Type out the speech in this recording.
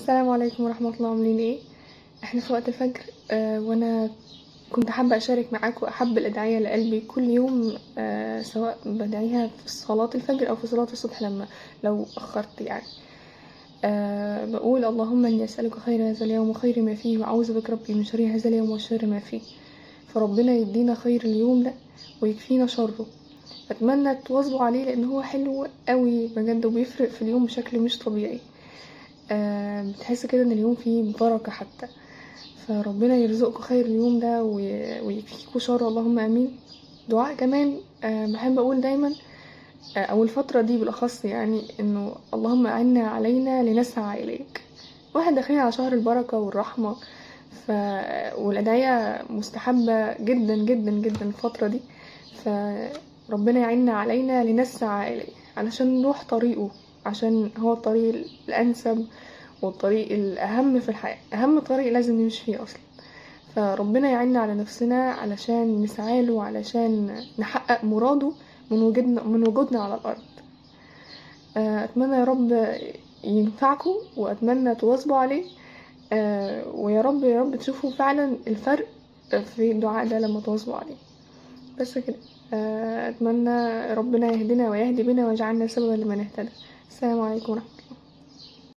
السلام عليكم ورحمة الله. عاملين ايه؟ احنا في وقت الفجر، وانا كنت حابة اشارك معاكم احب الادعية لقلبي كل يوم، سواء بدعيها في صلاة الفجر او في صلاة الصبح لما لو اخرت يعني. بقول اللهم اني اسألك خير هذا اليوم وخير ما فيه، واعوذ بك ربي من شر هذا اليوم وشر ما فيه. فربنا يدينا خير اليوم ده ويكفينا شره. اتمنى تواظبوا عليه لان هو حلو قوي بجد وبيفرق في اليوم بشكل مش طبيعي. بتحس كده ان اليوم فيه بركة حتى. فربنا يرزقكم خير اليوم ده ويكفيكوا شر، اللهم امين. دعاء كمان، بحب اقول دايما، او الفترة دي بالاخص يعني، انه اللهم اعنا علينا لنسعى اليك. واحد داخلين على شهر البركة والرحمة، والأدعية مستحبة جدا جدا جدا الفترة دي. فربنا يعيننا علينا لنسعى إليه علشان نروح طريقه، عشان هو الطريق الأنسب والطريق الأهم في الحياة، أهم طريق لازم نمشي فيه أصلا. فربنا يعيننا على نفسنا علشان نسعى له، علشان نحقق مراده من وجودنا على الأرض. أتمنى يا رب ينفعكم، وأتمنى تواظبوا عليه، ويا رب يا رب تشوفوا فعلا الفرق في الدعاء ده لما تواظبوا عليه. بس كده، أتمنى ربنا يهدنا ويهدي بنا ويجعلنا سببا لمن اهتدى. السلام عليكم ورحمة الله.